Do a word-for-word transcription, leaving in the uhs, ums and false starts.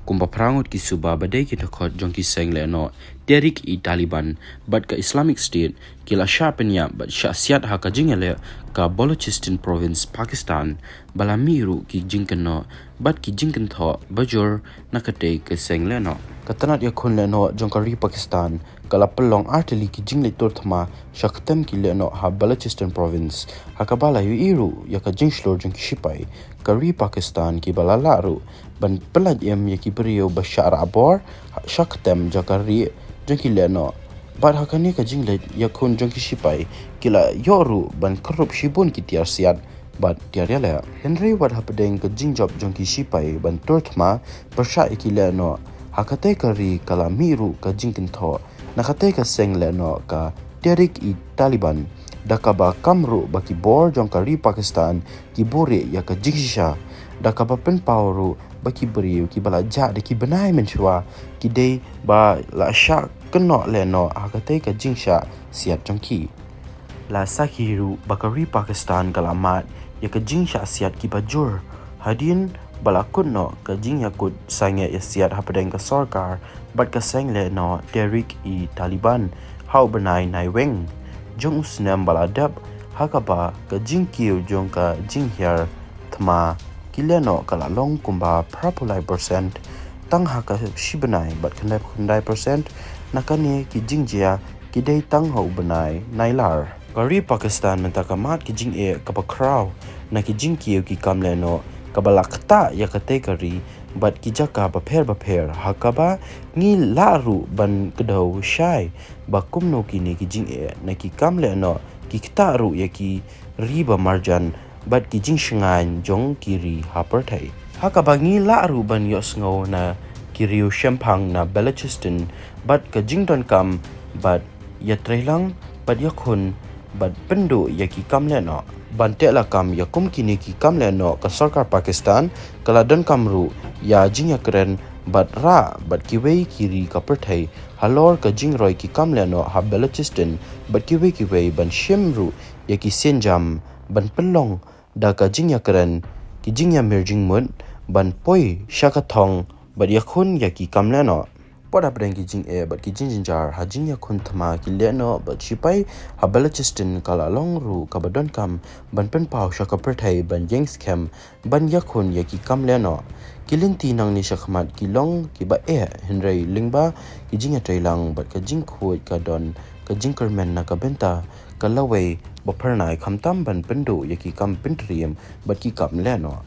kumba phra ngut ki suba ba dei ki dkhot jong ki seng lehnoh Tehrik-e-Taliban bad ka Islamic State ki la shah pynïap bad shah siat ha ka jingïaleh ka Balochistan Province, Pakistan, ba la mih ruh ki jingkynnoh bad ki jingkynthoh ba jur na katei ka seng lehnoh. Ka tnat ïakhun lehnoh jong ka ri Pakistan ka la pynlong artylli ki jingleit tur thma sha ktem ki lehnoh ha Balochistan Province, ha kaba la ïohi ruh ïa ka jingshlur jong ki shipai ka ri Pakistan kiba la lah ruh ban pynlait im ïa ki briew ba shah rah bor sha ktem jong ka ri jong ki lehnoh. Bad ha kane ka jingleit ïakhun jong ki shipai ki la ïoh ruh ban kyrhup shibun ki tiar siat bad tiar ïaleh. Hynrei wat hapdeng ka jingjop jong ki shipai ban tur thma pyrshah ïa ki lehnoh, ha katei ka ri ka la mih ruh ka jingkynthoh na katei ka seng lehnoh ka Tehrik-e-Taliban, da kaba kam ruh ba ki bor jong ka ri Pakistan ki buhrieh ïa ka jingshisha, da kaba pynpaw ruh ba ki briew kiba la jah da ki bnai mynshuwa ki dei ba la shah kynnoh lehnoh ha katei ka jingshah siat jong ki. La sakhi ruh ba ka ri Pakistan ka la mad ïa ka jingshah siat kiba jur hadien ba la kut noh ka jingïakut sangeh ïasiat hapdeng ka sorkar bad ka seng lehnoh Tehrik-e-Taliban ha u bnai Naiwieng jong u snem ba la dep, ha kaba ka jingkiew jong ka jinghiar thma ki lehnoh ka la long kumba phra phew lai percent, tang ha ka shi bnai, bad khyndai phew khyndai percent na kane ki jingjia ki dei tang ha u bnai Nailar. Ka ri Pakistan mynta ka mad ki jingeh kaba khraw na ki jingkiew ki kam lehnoh kaba la ktah ïa katei ka ri bad ki jaka bapher bapher, ha kaba ngi lah ruh ban kdew shai ba kumno kine ki jingeh na ki kam lehnoh ki ktah ruh ïa ki ri ba marjan bad ki jingshngaiñ jong ki ri ha pyrthei. Ha kaba ngi lah ruh ban ïohsngew na ki riew shemphang na Balochistan bad ka jingdonkam bad ïatreilang bad ïakhun bad pynduh ïa ki kam lehnoh. Ban teh lakam ïa kum kine ki kam lehnoh, ka sorkar Pakistan ka la donkam ruh ïa jingïakren bad rah bad kiwei ki ri ka pyrthei halor ka jingroi ki kam lehnoh ha Balochistan bad kiwei kiwei ban shim ruh ïa ki sienjam ban pynlong da ka jingïakren, ki jingïamir jingmut ban poi sha ka thong bad ïakhun ïa ki kam lehnoh. Wat hapdeng ki jingeh bad ki jingjynjar ha jingïakhun thma ki lehnoh bad shipai ha Balochistan, ka la long ruh kaba donkam ban pynpaw sha ka pyrthei ban ïeng skhem ban ïakhun ïa ki kam lehnoh. Ki lynti nangne shakhmat ki long kiba eh, hynrei lyngba ki jingïatreilang bad ka jingkhuid ka don ka jingkyrmen na ka bynta ka lawei ba phyrnai, khamtam ban pynduh ïa ki kam pyntriem bad ki kam lehnoh.